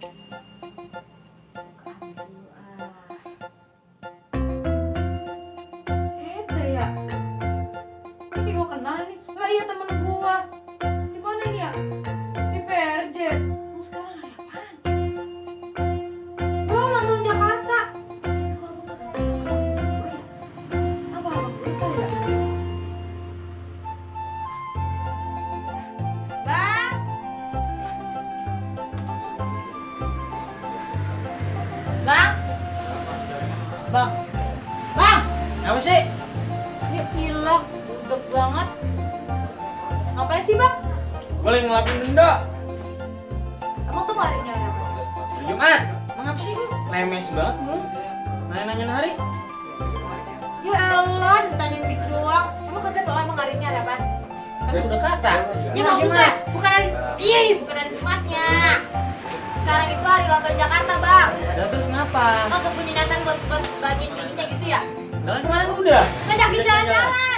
Ete ya. Ini gua kenal nih. Lah iya temen gua. Di mana ini ya? Di PRJ. Lu sekarang hari apaan? Gua ulang tahun Jakarta. Gua bukan apa itu ya? Bang. Bang. Bang. Bang. Apa sih? Ya hilang, budek banget. Ngapain sih bang? Boleh ngelapin denda. Emang tuh harinya ada apa? Hari Jumat. Emang apa sih lu? Lemes banget lu. Nanya-nanya hari. Ya elah, ditanyain gitu doang. Emang kagak tau emang harinya ada apa? Kan udah kata. Ya maksudnya bukan hari, bukan hari Jumatnya. Sekarang itu hari ulang tahun Jakarta bang. Dan terus kenapa? Kagak punya niatan buat bagiin bininya gitu ya? Udah kan kemarin udah. Ngajakin jalan-jalan.